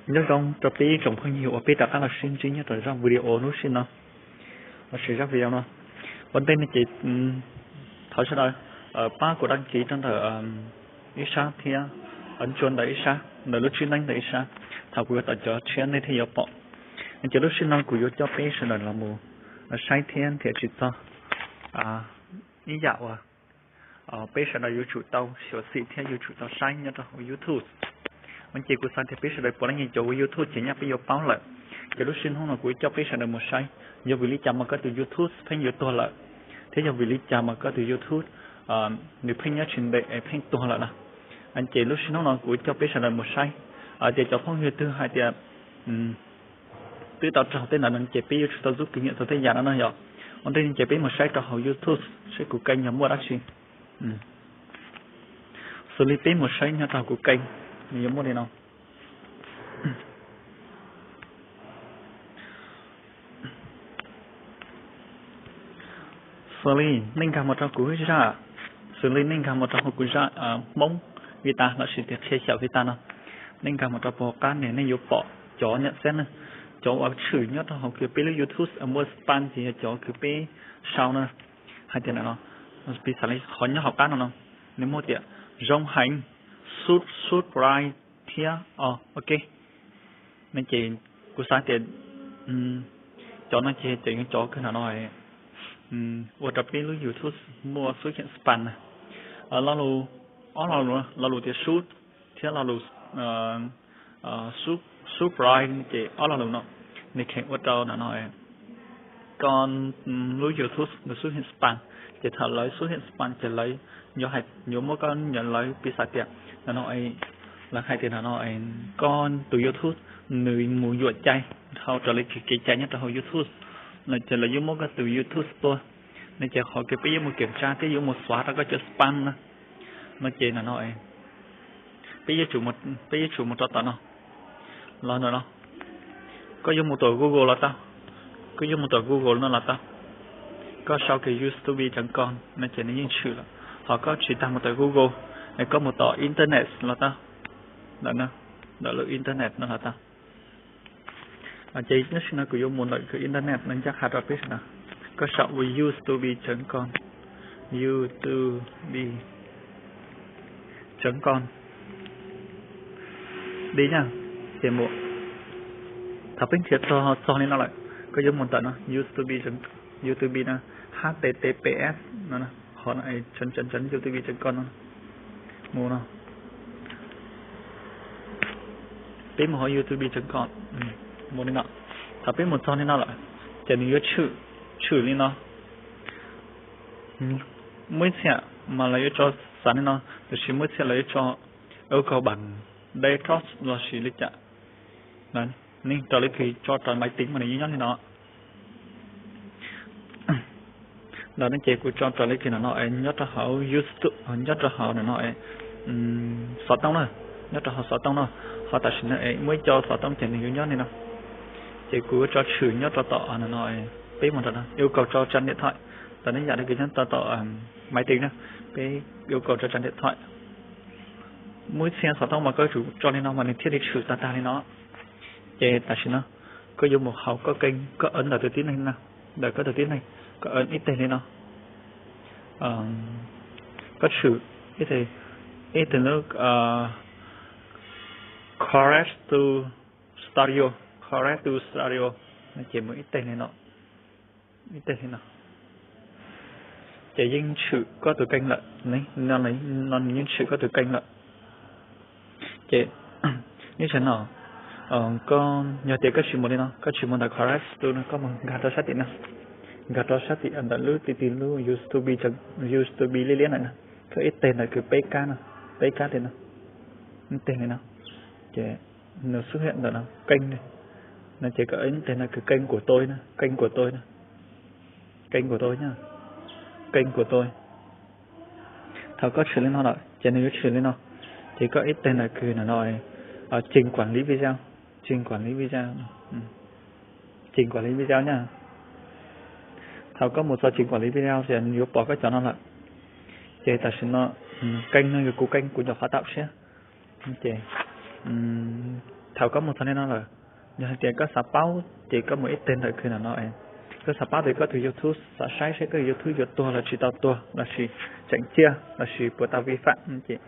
Nyob zoo rau peb tsoom phooj ywg uas peb rov qab los sib ntsib nyob rau zaj video lub sij no, los sis zaj video no. Ua ntej no ces thov sawv daws pab kuv đăng ký rau ntawm ib sab thiab ntsuas ntawm ib sab, ntawm lub tswb neeb ntawm ib sab, thaum kuv yuav tawm cov tshiab nej thiaj yuav pom. Ces lub sij no kuv yuav coj peb sawv daws los mus saib thiab nrhiav tsis txog ib yam uas peb sawv daws yuav tsum tau xyuam xim thiab yuav tsum tau saib nyob rau hauv YouTube. Ces kuv xav tias peb sawv daws puav leej yog cov ua YouTube ces nyaj peb yuav paub lawm. Ces lub sij hnub no kuv coj peb sawv daws mus saib yog vim li cas mas koj tus YouTube pheej yuav tuag lawm, thiab yog vim li cas mas koj tus YouTube nws pheej nyob tsis ntev es pheej tuag lawm na. Ces lub sij hnub no kuv coj peb sawv daws mus saib tias cov phooj ywg twg hais tias twb tau raug tej ntawd no ces peb yuav tsum tau rút kinh nghiệm rau tej yam no no yom. Ua ntej ces peb mus saib rau hauv YouTube saib kuv kênh yog muaj dab tsi. Xws li peb mus saib nyob rau kuv kênh, nws yuav muaj li no. Xws li nej nkag mus rau kuv zaj, xws li nej nkag mus rau hauv kuv zaj Hmoob Vita lossis tias qhia xyaum Vita no, nej nkag mus rau puag qab ne nej yuav pom cov nyam xab ne, cov uas tshwm nyob rau hauv peb lub YouTube muaj spam ces yog cov uas peb sau na. Hais tias no, piv xam li qhov nyob hauv qab no no, nws muaj tias zoo heev, sub, subscribe thiab, ok. No ces kuv xav tias cov no ces tseem yog cov kawg no no ua rau peb lub YouTube muaj xuất hiện spam na. Lo lus, ob lo lus, lo lus tias sub thiab lo lus subscribe ces ob lo lus no nws kheev ua rau no no koj lub YouTube nws xuất hiện spam. Ces thaum lawv xuất hiện spam ces lawv yuav hais, yuav muab koj, lawv piv xam tias no no, lawv hais tias no no koj tus YouTube nws mus yuam cai dhau raws li kev cai nyob rau hauv YouTube no ces lawv yuav muab koj tus YouTube tua. No ces qhov kws peb yuav mus kiểm tra thiab yuav mus xóa rau koj cov spam na. No ces no no peb yuav tsum mus rau tom no, los ntawm no, koj yuav mus tom Google los tau, koj yuav mus tom Google no los tau, koj sau kiag youtube chấm com no ces nws yeej tshwm lawm. Ho koj tsis tas mus tom Google, koj mus tom internet los tau, ntawm no, ntawm lub internet no los tau. Ces tam sim no kuv yuav mus ntawm internet no ncaj qha rau peb sawv daws. Koj sau ua youtube chấm com, youtube chấm com, di na, ces mus. Thaum peb nrhiav txog, txog li no lawm, koj yuav mus ntawm no youtube, youtube no, https no, qhov no, chấm chấm chấm youtube chấm com no, mus no. Peb mus hauv youtube chấm com, mus li no. Thaum peb mus txog li no lawm, ces nws yuav tshwm, tshwm li no. Muaj ib txhia mas lawv yuav tso xav li no, tiam sis muaj ib txhia lawv yuav tso yêu cầu bạn desktop lossis li cas. Raws li kws tso rau máy tính mas nws yeej nyob li no. Ntawm no ces kuv tso raws li kws no no nyob rau hauv YouTube, nyob rau hauv no no xov tooj na, nyob rau hauv xov tooj no. Ho tam sim no es muaj ib co xov tooj ces nws yuav nyob li no. Ces kuv tso tshwm nyob rau tom no no, peb mus rau no yêu cầu tso trang điện thoại, ntawm no yam li kws nyob rau tom máy tính na, peb yêu cầu tso trang điện thoại. Muaj ib txhia xov tooj mas koj yuav tsum tso li no mas nws thiaj li tshwm tag tag li no. Ces tam sim no koj yuav mus hauv koj kênh, koj ntawm tus tib neeg na, ntawm koj tus tib neeg, koj ib teg li no. Koj tshwm ib teg, ib teg lub Correct to Studio, Correct to Studio, ces mus ib teg li no, ib teg li no. Ces yeej tshwm koj tus kênh lawm, no nws yeej tshwm koj tus kênh lawm. Ces ib tsam no, koj yog tias koj tsis mus li no, koj tsis mus ntawm Correct to no, koj mus nkag rau sab tim no, nkag rau sab tim ntawm lub ti ti lub YouTube, YouTube liab liab ntawm no, koj ib teg ntawm kws peb kab no, peb kab tim no, ib teg li no. Ces nws xuất hiện ntawm no kênh no, ces koj ib teg ntawm kws kênh của tôi na, kênh của tôi na, kênh của tôi nhá, kênh của tôi. Thaum koj tshwm li no lawm ces nws yuav tshwm li no. Ces koj ib teg ntawm kws no no, trình quản lý video, trình quản lý video, trình quản lý video nhá. Thaum koj mus txog trình quản lý video ces nws yuav pom koj cov no lawm. Ces tam sim no kênh no yog kuv kênh, kuv nyuam qhuav tạo siab. Ces Thaum koj mus txog li no lawm, yog hais tias koj xav paub ces koj mus ib teg ntawm kws no no, koj xav paub tias koj tus YouTube, xav saib saib koj YouTube yuav tuag los tsis tau tuag lossis tseem ciaj lossis puas tau vi phạm ces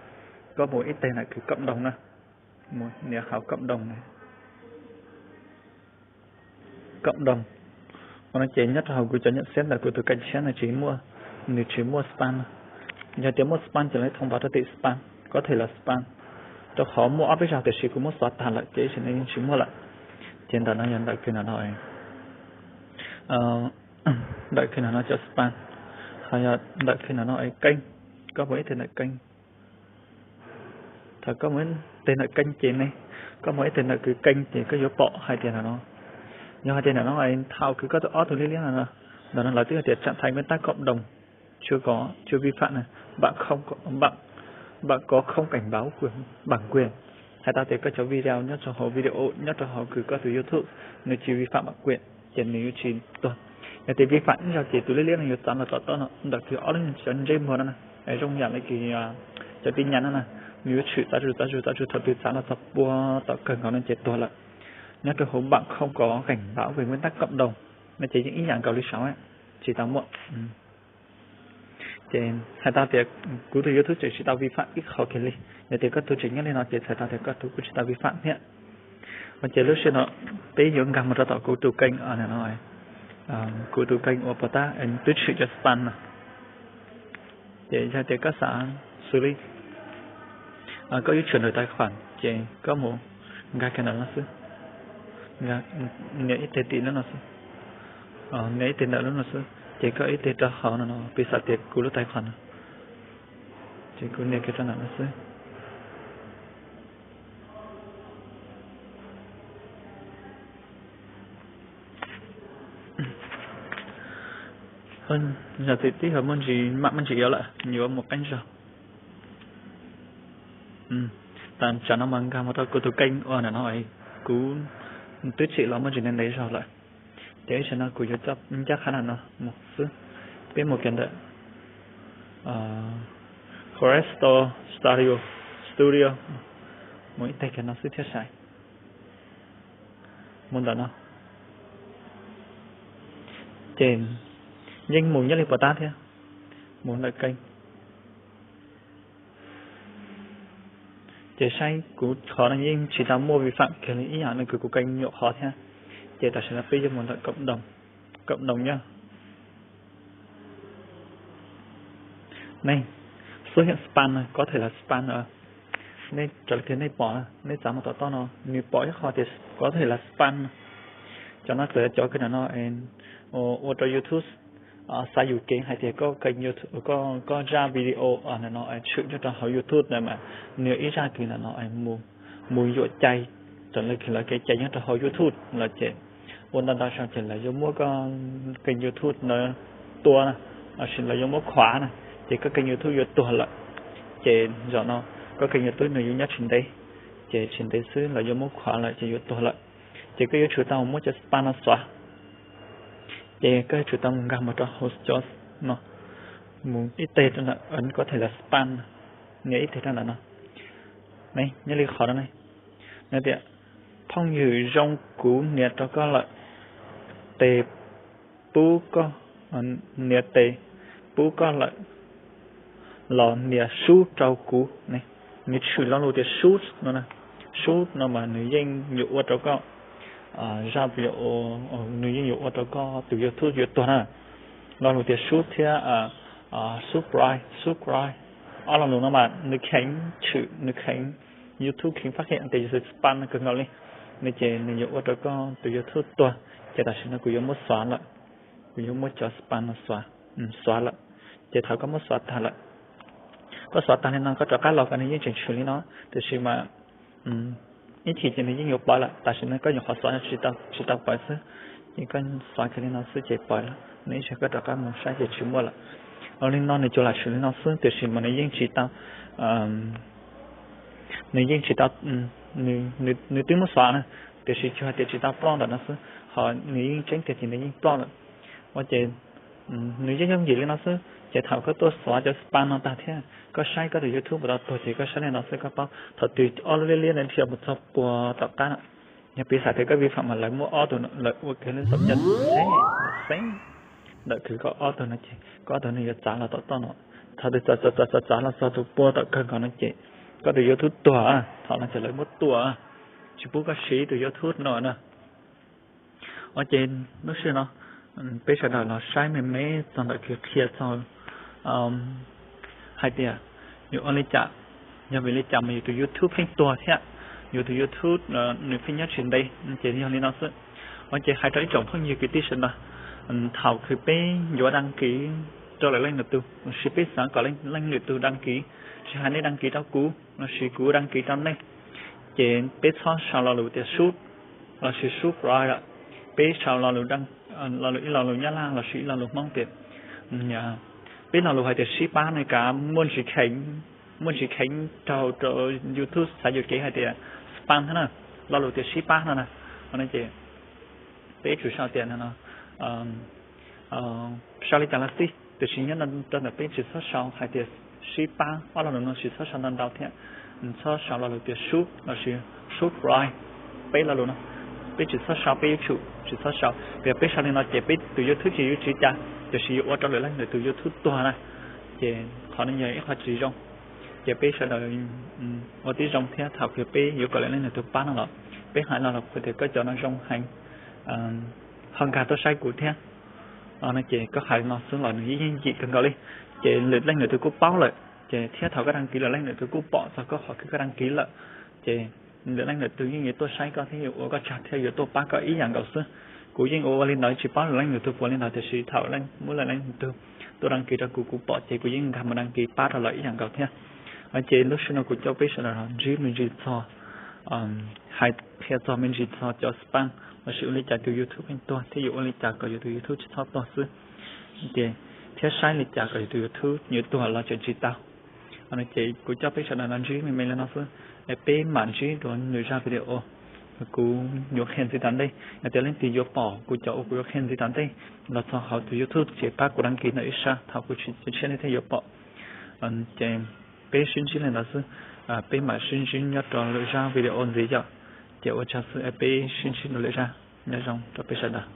koj mus ib teg ntawm kws cộng đồng na, mus nias hauv cộng đồng na. Cộng đồng. Ua no ces nyob rau hauv kuv cov nhận xét ntawm kuv tus kênh tshiab no tsis muaj, nws tsis muaj spam no. Yog tias muaj spam ces lawv thông báo rau tim spam, có thể là spam, rau qhov muaj ob peb zaug tiam sis kuv muab xóa tag lawm ces ib zaug no yeej tsis muaj lawm. Ces ntawm no yog ntawm kws no no, ntawm kws no no cov spam, ho yog ntawm kws no no kênh, koj mus ib teg ntawm kênh. Thaum koj mus ib teg ntawm kênh ces ne, koj mus ib teg ntawm kws kênh ces koj yuav pom hais tias no no, yog hais tias no no thaum kws koj tus ob tug liab liab no, ntawm no lawv twb hais tias trạng thái nguyên tắc cộng đồng chưa có, chưa vi phạm na, bạn không có, bạn, bạn có không cảnh báo quyền, bản quyền, hais tau tias koj cov video nyob rau hauv video nyob rau hauv kws koj tus YouTube nws tsis vi phạm bản quyền ces nws yuav tsis tuag. Yog tias vi phạm ib zaug ces tus liab liab no yuav txav los tom toj no ntawm kws ob lub cov ntsej muag no na, zoo yam li kws cov tin nhắn no na, nws yuav tshwm txav zus txav zus txav zus thaum twg txav los txog puag tom kawg nkaus no ces tuag lawm. Nyob rau hauv bạn không có cảnh báo về nguyên tắc cộng đồng no ces yeej ib yam nkaus li saud, tsis tau muaj. Ces hais tau tias kuv tus YouTube tseem tsis tau vi phạm ib qho kiag li. Yog tias koj tus tseem nyob li no ces txhais tau tias koj tus kuj tsis tau vi phạm thiab. Ces lub sij hawm no peb yuav nkag mus rau tom kuv tus kênh no, kuv tus kênh uas puas tab twb tshwm cov spam no. Ces yog tias koj xav xws li koj yuav tshuam ntawm tài khoản ces koj mus nkag kiag ntawm no xwb, nias ib teg tim lub no xwb, nias ib teg ntawm lub no xwb ces koj ib teg rau hauv no no, piv xam tias kuv lub tài khoản no, ces kuv nias kiag rau ntawm no xwb. Yog txim tib hov muaj ntsis mam muaj ntsis yuav lawm, yuav mus qeeb zog. Tam tsam no mas nkag mus rau kuv tus kênh uas ntawm no, kuv twb tsim los muaj ntsis ntev ntev zog lawm. Ces ib tsam no kuv yuav coj ncaj qha ntawm no mus xwb. Peb mus kiag ntawm Crystal Studio, Studio, mus ib teg kiag no xwb thiab saib. Mus ntawm no ces yeej mus nyob li puas tab thiab, mus ntawm kênh. Ces saib kuv qhov no yeej tsis tau muaj vi phạm kiag li ib yam li kuv kênh nyuam qhuav thiab. Ces tam sim no peb yuav mus ntawm cộng đồng, cộng đồng nhá. Nej, xuất hiện spam no, có thể là spam no. Nej raws li tiag nej pom, nej txav mus tom toj no, nws pom ib qho tias có thể là spam no. Cov no txawm cov kws no no ua rau YouTube xav yus kev hais tias koj kênh YouTube, koj zaj video no no tshwm nyob rau hauv YouTube ntawd mas nws ib zaj kws no no mus yuam cai raws li lawv kev cai nyob rau hauv YouTube lawm ces ua ntau ntau zaus ces lawv yuav muab koj kênh YouTube ntawd tua na, lossis lawv yuav muab khuav na, ces koj kênh YouTube yuav tuag lawm. Ces zaum no koj kênh YouTube nws yuav nyob tsis ntev, ces tsis ntev xwb lawv yuav muab khuav lawm ces yuav tuag lawm. Ces koj yuav tsum tau mus muab cov spam no xóa. Ces koj yuav tsum tau mus nkag mus rau hauv cov no, mus ib teg rau ntawm có thể là spam, nias ib teg rau ntawm no. Nyob li qhov no ne, nws tias, thông báo, kuv nias rau koj lawm, tes pub koj, nias tes pub koj lawm, los nias sub rau kuv ne. Nws tshwm lo lus tias sub no, sub no mas nws yeej yuav ua rau koj, zaj, nws yeej yuav ua rau koj tus YouTube yuav tuag na. Lo lus tias sub thiab subscribe, subscribe, ob lo lus no mas nws kheev tshwm, nws kheev, YouTube kheev phát hiện tias yus xav spam no kawg nkaus li, nws ces nws yuav ua rau koj tus YouTube tuag. Ces tam sim no kuv yuav muab xóa lawm, kuv yuav muab cov spam no xóa, xóa lawm. Ces thaum koj muab xóa tag lawm, koj xóa tag li no koj rov qab los kom nws yeej tseem tshwm li no, tiam sis mas ib chim ces nws yeej yuav pov lawm, tam sim no koj nyuam qhuav xóa tsis tau pov xwb. Ces koj xóa kiag li no xwb ces pov lawm, nws ib chim koj rov qab mus saib ces tsis muaj lawm. Los li no nws cuag lam tshwm li no xwb tiam sis mas nws yeej tsis tau, nws yeej tsis tau, nws twb muab xóa na, tiam sis tsuas hais tias tsis tau ploj ntawm no xwb, ho nws yeej tseeb tiag ces nws yeej ploj lawm. Ua ces nws yeej yooj yim li no xwb. Ces thaum koj tuaj xóa cov spam no tag thiab koj saib koj tus YouTube puas tau tuag ces koj saib li no xwb koj paub. Thaum twg ob lub liab liab no dhia mus txog puag tom qab no, yog piv xam tias koj vi phạm mas lawv muab ob tug, lawv ua kiag lub xom cai xeeb ntawm kws koj ob tug no ces koj ob tug no yuav txav los tom toj no. Thaum twg txav txav txav txav los txog tus puag tom kawg nkaus no ces koj tus YouTube tuag. Thaum no ces lawv muab tua, tsis pub koj siv tus YouTube no na. Ua ces lub sij hawm no peb sawv daws los saib me me txog ntawm kws qhia txog hais tias yus ua li cas, yog vim li cas mas yus tus YouTube pheej tuag thiab yus tus YouTube nws pheej nyob tsis ntev, ces yog li no xwb. Ua ces hais rau ib tsoom phooj ywg kwv tij sawv daws, thaum kws peb yuav đăng ký rau lwm leej lwm tug, lossis peb xav kom leej lwm tug đăng ký, tsis hais nej đăng ký rau kuv lossis kuv đăng ký rau nej, ces peb txhob sau lo lus tias sub lossis subscribe lawm, peb sau lo lus, lo lus ib lo lus Nyab Laj lossis ib lo lus Hmoob tias, peb lo lus hais tias sib pab no kav muaj ntsis kheev, muaj ntsis kheev raug rau YouTube xav yuam kev hais tias spam thiab na. Lo lus tias sib pab no na, ces peb tsum sau tias no, sau li cas los xij, tiam sis nyob rau ntawm peb tsis txhob sau hais tias sib pab, ob lo lus no tsis txhob sau ntau ntau thiab. Txhob sau lo lus tias sub lossis subscribe, peb lo lus no peb tsis txhob sau, peb yuav tsum tsis txhob sau. Vim yog peb sau li no ces peb tus YouTube tsis yuav tsiv cas, tiam sis yuav ua rau lwm leej lwm tus YouTube tuag na. Ces qhov no yog ib qho tsis zoo. Ces peb sawv daws ua tib zoo thiab, thaum kws peb yuav kom lwm leej lwm tus pab no los peb hais lo lus tias koj cov no zoo heev, ho nkag tuaj saib kuv thiab. Ces koj hais no xwb los nws yeej yim kawg nkaus li. Ces lwm leej lwm tus kuj paub lawm, ces thiab thaum koj đăng ký lwm leej lwm tus kuj pom txog koj qhov kws koj đăng ký lawm, ces lwm leej lwm tus yeej yuav tuaj saib koj thiab yuav ua koj tsaug thiab yuav tuaj pab koj ib yam nkaus xwb. Kuv yeej ua ua li ntawd tsis paub lwm leej lwm tus puas li ntawd, tiam sis thaum muaj lwm leej lwm tus tuaj đăng ký rau kuv, kuv pom ces kuv yeej nkag mus đăng ký pab rau lawv ib yam nkaus thiab. Ces lub sij hawm no kuv coj peb sawv daws los ntsib me ntsis txog, hais qhia txog me ntsis txog cov spam lossis ua li cas tus YouTube pheej tuag thiab yuav ua li cas kom yus tus YouTube tsis txhob tuag xwb, ces thiab saib li cas kom yus tus YouTube yuav tuag los tseem tsis tau. Ces kuv coj peb sawv daws los ntsib me me li no xwb, es peb mam ntsib dua lwm zaj video kuv yuav qhia ntxiv tom ntej. Yog tias leej twg yuav pom kuv cov uas kuv yuav qhia ntxiv tom ntej los txog hauv tus YouTube ces pab kuv đăng ký ntawm ib sab thaum kuv tsis tshiab nej thiaj yuav pom. Ces peb sib ntsib li ntawd xwb, peb mam sib ntsib nyob rau lwm zaj video ntxiv yom. Ces ua tsaug xwb, peb sib ntsib rau lwm zaj, nyob zoo rau peb sawv daws.